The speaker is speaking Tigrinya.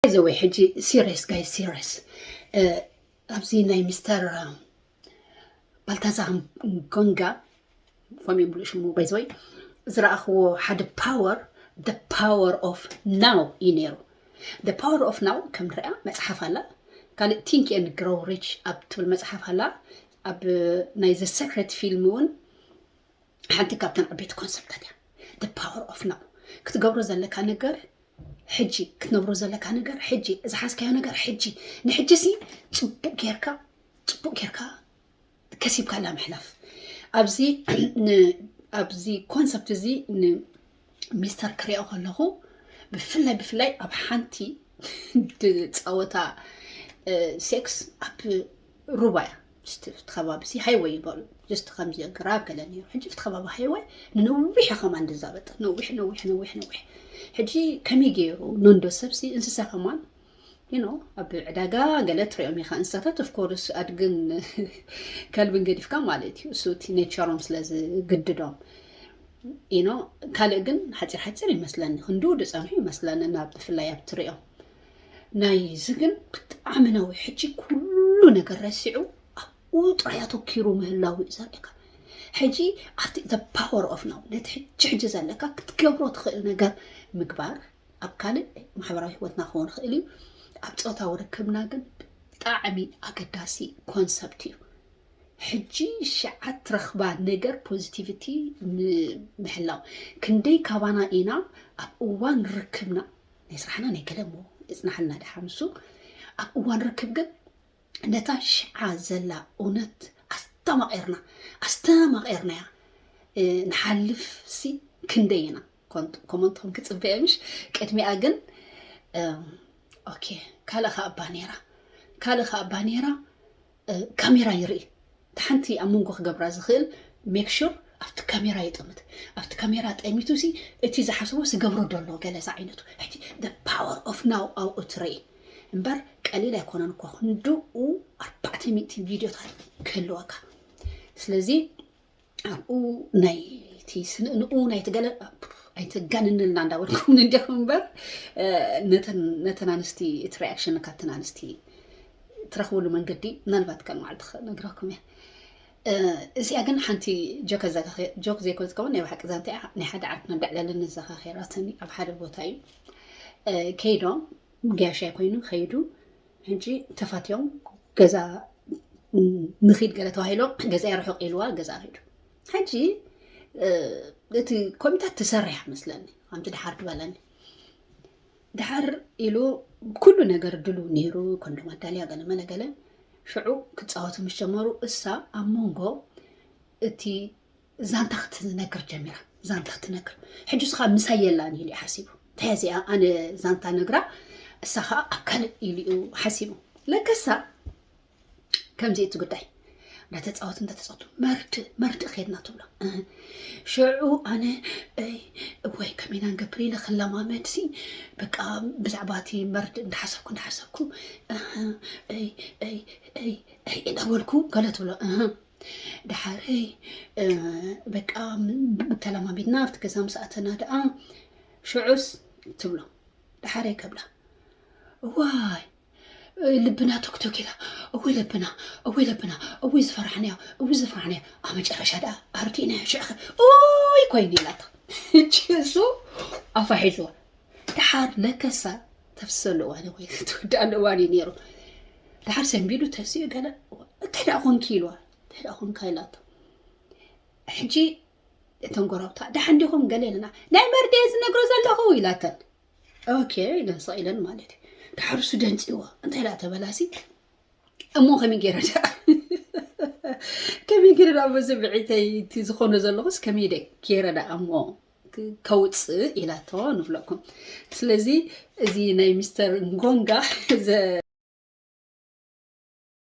ዘወይ ሕጂ serious guys serious ኣብዚ ናይ ሚስተር ባልታዛር ጎንጋ ፎሚ ብሉ ሽሙ ባይዘወይ ዝረኣኽዎ ሓደ power the power of now እዩ ነይሩ። The power of now ከም ንሪኣ መፅሓፍ ኣላ። ካልእ think and grow rich ኣብ ትብል መፅሓፍ ኣላ። ኣብ ናይ the secret ፊልም እውን ሓንቲ ካብተን ዓበይቲ ኮንሰፕታት እያ። The power of now ክትገብሮ ዘለካ ነገር ሕጂ ክትነብሮ ዘለካ ነገር ሕጂ ዝሓዝካዮ ነገር ሕጂ ንሕጂ ሲ ፅቡቅ ጌርካ ፅቡቅ ጌርካ ከሲብካላ ምሕላፍ ኣብዚ ኣብዚ ኮንሰፕት እዚ ሚስተር ክሪኦ ከለኹ ብፍላይ ብፍላይ ኣብ ሓንቲ ፃወታ ሴክስ ኣብ ሩባ እያ እቲ ከባቢ ሲ ሃይወይ ይበሉ ጀስት ከምዚ ግራብ ገለ ነይሩ ሕጂ እቲ ከባቢ ሃይወይ ንነዊሕ ከማን ዝዛበጥ ነዊሕ ነዊሕ ነዊሕ ነዊሕ ሕጂ ከመይ ገይሩ ነንዶ ሰብሲ እንስሳ ከማን you know ኣብ ዕዳጋ ገለ ትሪኦም ኢኻ እንስሳታት of course ኣድግን ከልብን ገዲፍካ ማለት እዩ እሱ እቲ ኔቸሮም ስለ ዝግድዶም you know ካልእ ግን ሓፂር ሓፂር ይመስለኒ ክንዱ ዝፀንሑ ይመስለኒ ናብ ብፍላይ ኣብ ትሪኦም ናይዚ ግን ብጣዕሚ ነዊሕ ሕጂ ኩሉ ነገር ረሲዑ ኣብኡ ጥራይ ኣተኪሩ ምህላው እዩ ዘርእካ ሕጂ ኣብቲ the power of now ነቲ ሕጂ ሕጂ ዘለካ ክትገብሮ ትኽእል ነገር ምግባር ኣብ ካልእ ማሕበራዊ ህይወትና ክኸውን ይኽእል እዩ ኣብ ፆታዊ ርክብና ግን ብጣዕሚ ኣገዳሲ ኮንሰፕት እዩ ሕጂ ሸዓት ረኽባ ነገር positivity ምሕላው ክንደይ ካባና ኢና ኣብ እዋን ርክብና ናይ ስራሕና ናይ ገለሞ እፅናሓልና ድሓምሱ ኣብ እዋን ርክብ ግን ነታ ሽዓ ዘላ እውነት ኣስተማቒርና ኣስተማቒርናያ ንሓልፍ ሲ ክንደይ ኢና ኮመንቶም ክፅበየ ምሽ ቅድሚኣ ግን ኦኬ ካልእ ከዓ ባኔራ ካልእ ከዓ ባኔራ ካሜራ ይርኢ ሓንቲ ኣብ መንጎ ክገብራ ዝኽእል make sure ኣብቲ ካሜራ ይጥምት ኣብቲ ካሜራ ጠሚቱ ሲ እቲ ዝሓስቦ ዝገብሮ ደሎ ገለ ዝዓይነቱ ሕጂ the power of now ኣብኡ ትርኢ እምበር ቀሊል ኣይኮነን እኮ ክንድኡ ኣርባዕተ ሚእቲ ቪድዮታት ክህልወካ ስለዚ ኣብኡ ናይቲ ስንእንኡ ናይቲ ገለ ኣይተጋንንልና እንዳበልኩም እንዲኹም እምበር ነተን ኣንስቲ እቲ ሪኣክሽን ካብተን ኣንስቲ ትረኽብሉ መንገዲ ምናልባት ከም መዓልቲ ክነግረኩም እየ እዚኣ ግን ሓንቲ ጆክ ጆክ ዘይኮነ ዝከውን ናይ ብሓቂ ዛንታ ናይ ሓደ ዓርክና ብዕለልን ዘኻኺራትኒ ኣብ ሓደ ቦታ እዩ ከይዶም ገያሻይ ኮይኑ ከይዱ ሕጂ ተፋትዮም ገዛ ንኺድ ገለ ተባሂሎ ገዛ ርሑቕ ኢልዋ ገዛ ኺዱ ሕጂ እቲ ኮሚታት ትሰርሕ መስለኒ ከምቲ ድሓር ትበለኒ ድሓር ኢሉ ኩሉ ነገር ድሉ ነይሩ ኮንዶም ኣዳልያ ገለ መለ ገለ ሽዑ ክፃወቱ ምስ ጀመሩ እሳ ኣብ መንጎ እቲ ዛንታ ክትነግር ጀሚራ ዛንታ ክትነግር ሕጂ ስኻ ምሳይ የላን ኢሉ ሓሲቡ እንታይ እዚኣ ኣነ ዛንታ ነግራ እሳ ከዓ ኣብ ካልእ ኢሉ ሓሲቡ ለከሳ ከምዚ እቲ ጉዳይ እንዳተፃወቱ እንዳተፃወቱ መርድ መርድ ኸድና ትብሎ ሽዑ ኣነ ወይ ከመይና ንገብር ኢለ ክለማመድ ሲ በቃ ብዛዕባ እቲ መርድ እንዳሓሰብኩ እንዳሓሰብኩ እንዳበልኩ ገለ ትብሎ ድሓረይ በቃ ተለማሚድና ኣብቲ ገዛ ምስ ኣተና ደኣ ሽዑስ ትብሎ ድሓረይ ከብላ እዋይ ልብና ቶክቶክ ኢላ እዊ ልብና እዊ ልብና እዊ ዝፈራሕናዮ እዊ ዝፈራሕናዮ ኣብ መጨረሻ ደኣ ኣርዲእናዮ ሽዕኸ ኡይ ኮይኑ ኢላታ እሱ ኣፋሒዝዋ ድሓር ለከሳ ተፍሰሉ እዋን ወይ ትወዳሉ እዋን እዩ ነይሩ ድሓር ሰንቢዱ ተሲኡ ገለ እንታይ ደኣ ኮንኪ ኢልዋ እንታይ ደኣ ኮንካ ኢላታ ሕጂ እተን ጎረብታ ደሓን ዲኹም ገለ ኢለና ናይ መርድየ ዝነግሮ ዘለኹ ኢላተን ኦኬ ኢለን ስቕ ኢለን ማለት እዩ ድሓር እሱ ደንፂዎ እንታይ ኢላ ተበላሲ እሞ ከመይ ገይረ ደኣ ከመይ ገይረ ደኣ በዚ ብዒተይ እቲ ዝኾነ ዘለኹስ ከመይ ደ ገይረ ደኣ እሞ ከውፅእ ኢላቶ ንብለኩም ስለዚ እዚ ናይ ሚስተር ንጎንጋ